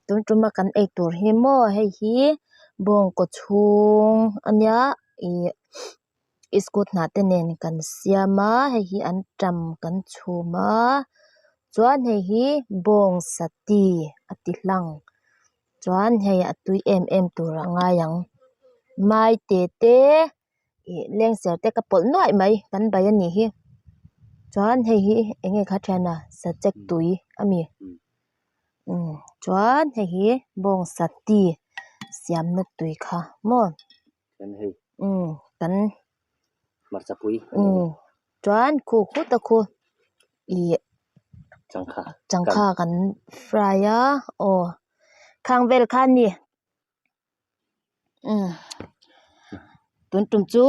Tun tuma kan eitur hi maw hei hi bawng kaw chhung a nia ih iskut hnah te nen kan siam a hei hi antam kan chhum a chuan hei hi bawng sati a ti hlang chuan hei a tui em em tur a ngai ang maite te ih lengser te ka pawlh nuaih mai kan bai a nih hi chuan hei hi eng nge kha thiana sachek tui a mi umm chuan hei hi bawngsa tea siamna tui kha maw umm kan umm chuan khu khut a khu ih changkha kan fry a aw khang vel kha a ni. Umm tun tum chu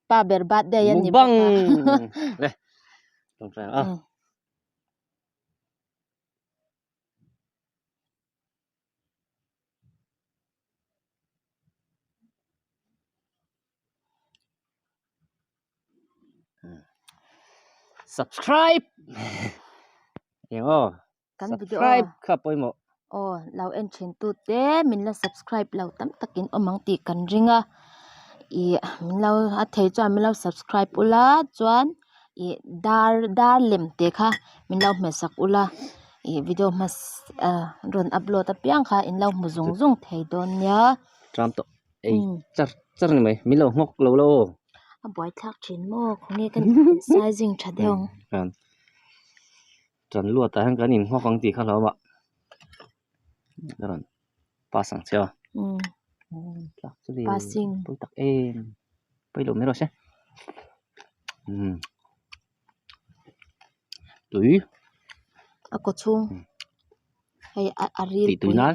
pa ber birthday a ni bawk a. Subscribe eng aw. Kan video Subscribe kha pawimawh. Aw lo en thin tu te min la subscribe lo tam takin awm ang tih kan ring a ih min lo a thei chuan min lo subscribe ula chuan ih dar dar lem te kha min lo hmet sak ula ih video hmasa ah rawn upload apiang kha in lo hmu zung zung thei dawn nia. Tram tawh ei char char ni mai min lo nghawk lo lo aw. A buaithlak thin maw khawnge ka sizing tha deuh ang. Ṭan luatah hian kan inhawk ang tih kha hlauh a ka rawn pass ang che a tlak chu le pawi tak em pawi lo mai rawh se umm tui a kaw chhung hei a ril tui nan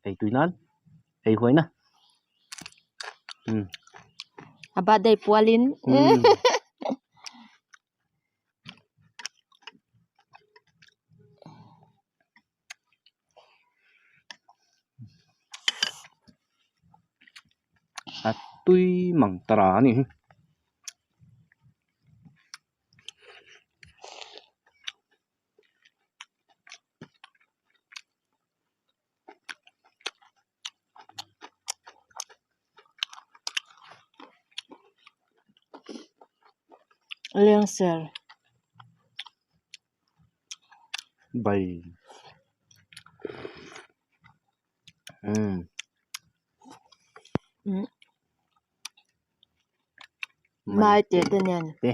ei tui nan ei huai na umm a birthday pualin. A tui mang tara a ni hi. Lengser bai umm mai te te nen te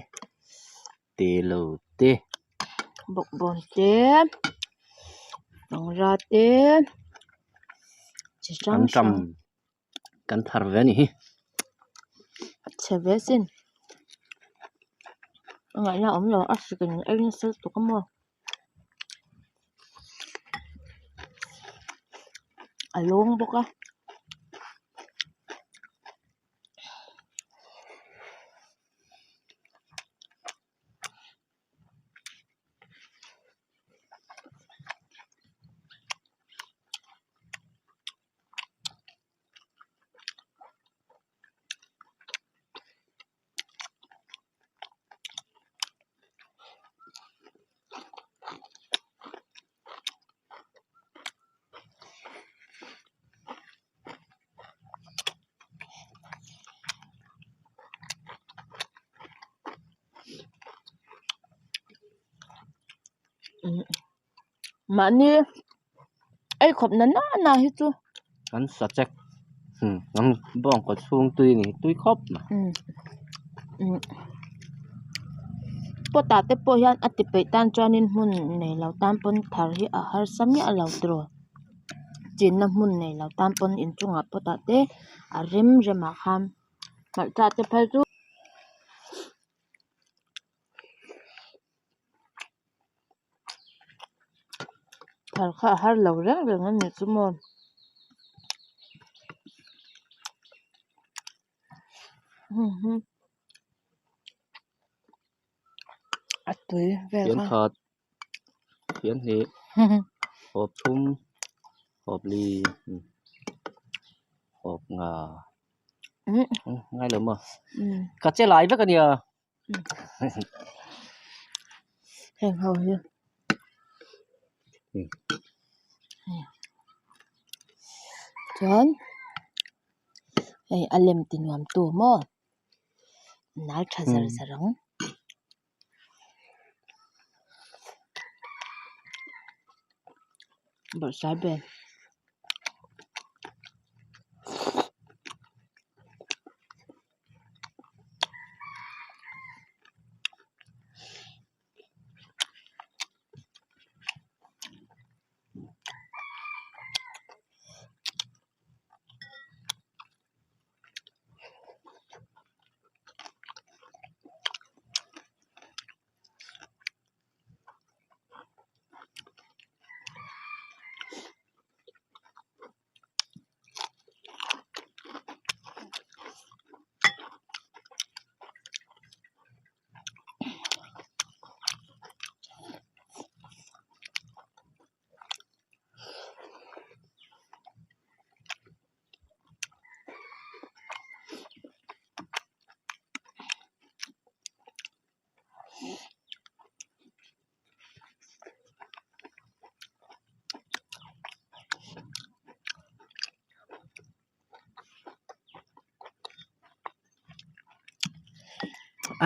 te lo te bawkbawn te pangra te chi hrang hrang kan thar ve a ni hi a chhe ve sin a ngaihna awm lo a hrik in ei nasa lutuk a maw a lawng bawk a. Mahni ei khawp na nana hi chu kan sa chek an bawng kaw chhung tui a ni tui khawp mai pot ah te pawh hian a ti peih tan chuanin hmun nei lo tan pawn thar hi a harsa miah lo tiraw chenna hmun nei lo tan pawn inchungah pot ah te a rem rem ah khan hmarcha te phei chu. Thar kha a har lo reng reng a nih chu maw. A tui vel kha. Fian khat fian hnih hawp thum hawp li hawp nga ngai lo maw ka che lai vek a nia. Heng ho hi. Chuan hei a lem ti nuam tu maw nal tha zar zar ang. Bawrhsai bel.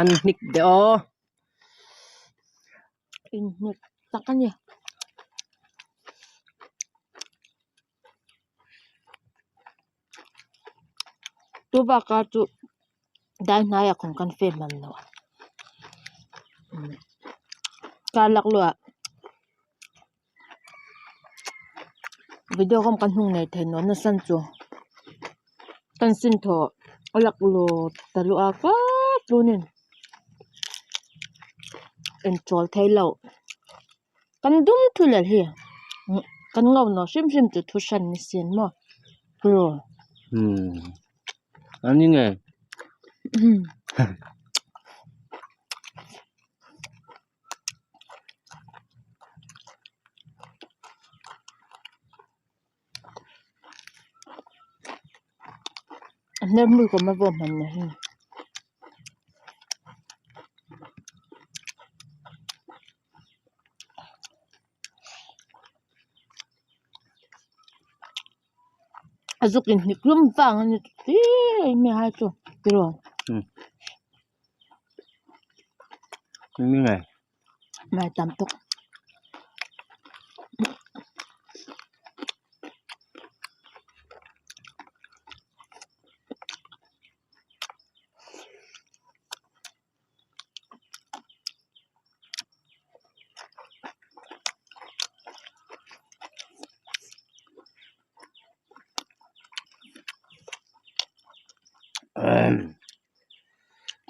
An hnik deuh aw. Inhnik tak a ni. Chu bakah chu dai hnaiah kawng kan fem hman lo a kar lak luah video kawng kan hnung nei thei nuam nasa chu kan sin thaw a lak lawt ta luah a kar tunin inchawl thei lo. Kan dum thu leh hi kan ngo nawh hrim hrim chu thu hran ni sin maw ru. An ni nge. A hmel hmui kawm a vawm hman na hi. A zuk in hnik hlum vang a ni tih mai hai chu tiraw. Mai tam tawk.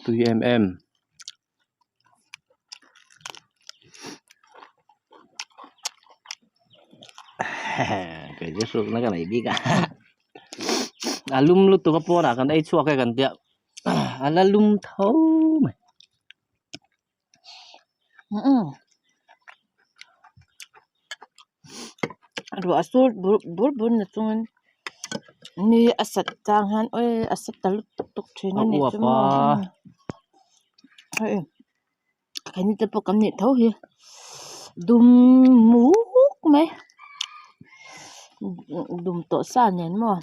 Tui em em. Kei chu hrukna ka nei bik a a lum lutuk a pawnah kan ei chhuak e kan tia a la lum tho mai. Ruah sur bur bur bur na chungin ni a sat chang hian awi a sat ta lutuk tuk thin a nih chu maw hei keini te pawh kan nih tho hi dum muk mai dum tawh sa nen maw.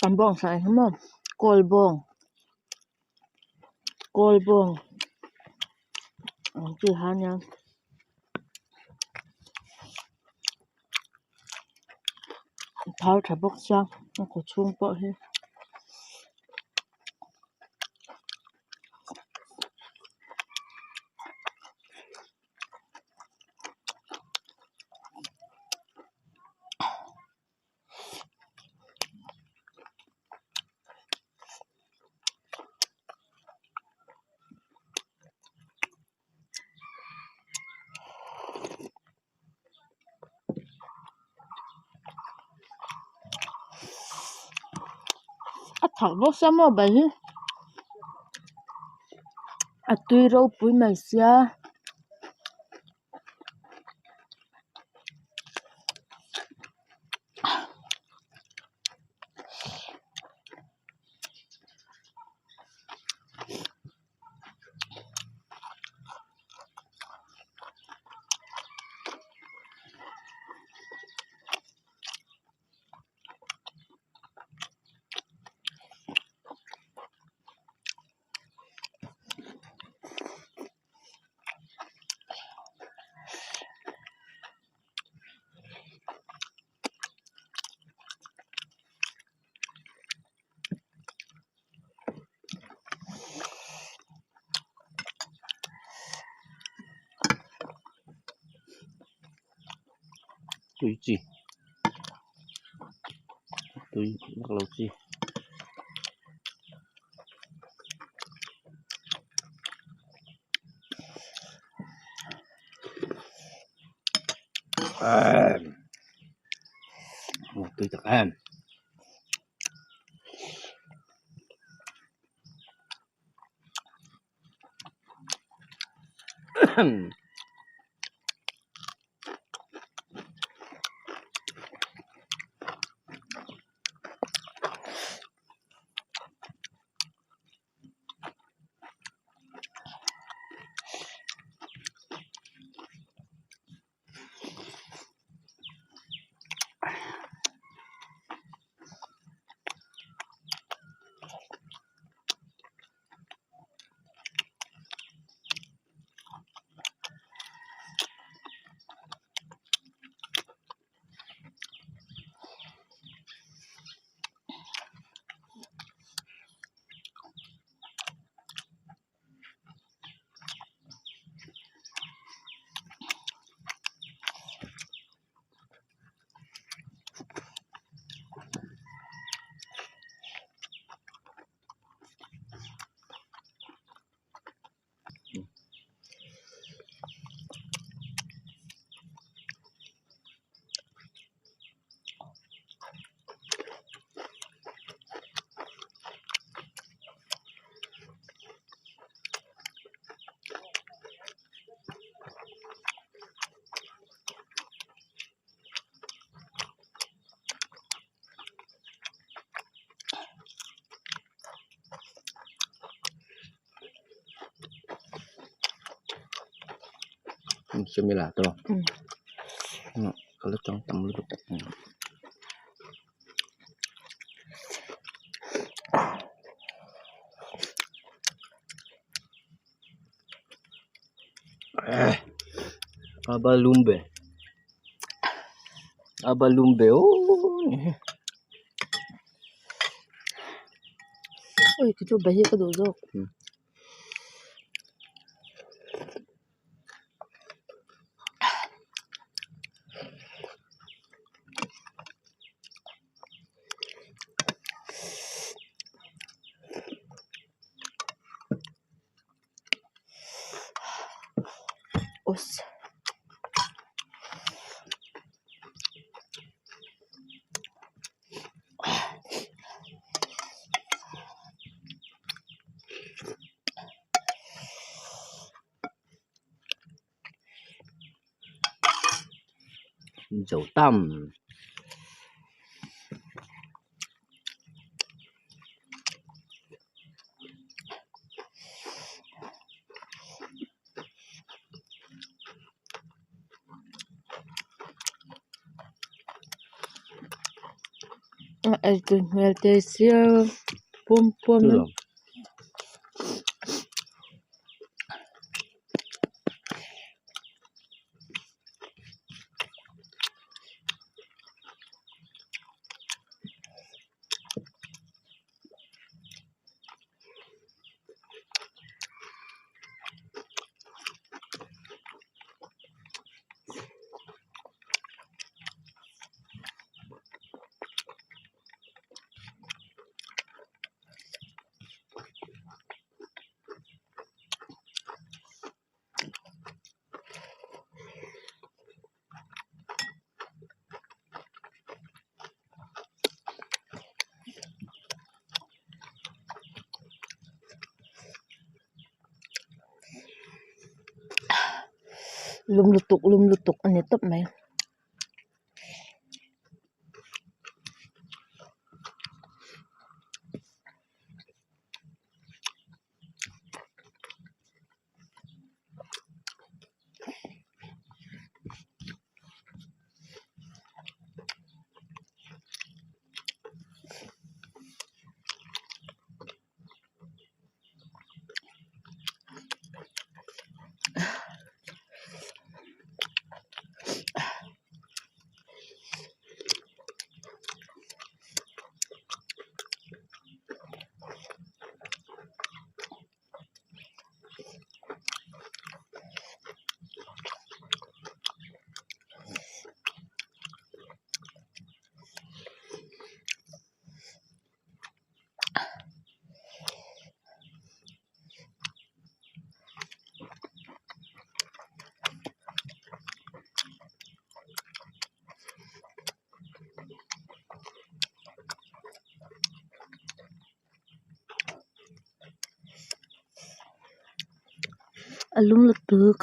Kan bawng hrai hi maw kawl bawng kawl bawng ang chi ha nia. Thau tha bawk sia a kaw chhung pawh hi. A thak bawk sia maw bal hi a tui ropui mai sia. Tui chi tui vak lo chi. Tui tak em. Similar to ka la chang tam lutuk. Abalumbe abalumbe ooh. Ui khi chu bai hi ka duh zawk. Us. Zo tam. A ei tui hmel teh sia pum pum. Lum lutuk lum lutuk a ni tawp mai. A lum lutuk.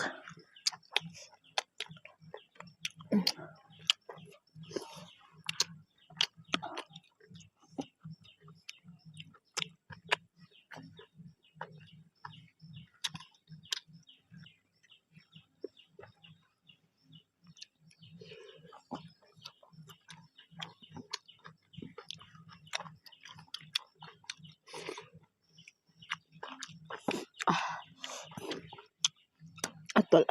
A tawlh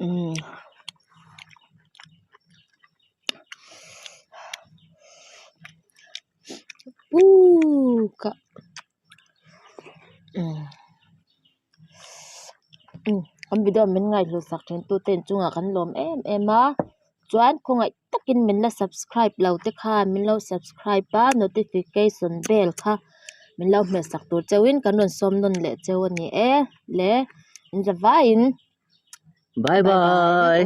umm puk a umm kan video min ngaihlu sak thin tu te inchungah kan lawm em em a chuan khawngaih takin min la subscribe lo te khan min lo subscribe a notification bell kha min lo hmeh sak tur chauhin kan rawn sawm nawn leh cheu a ni e le in za vaiin bye bye.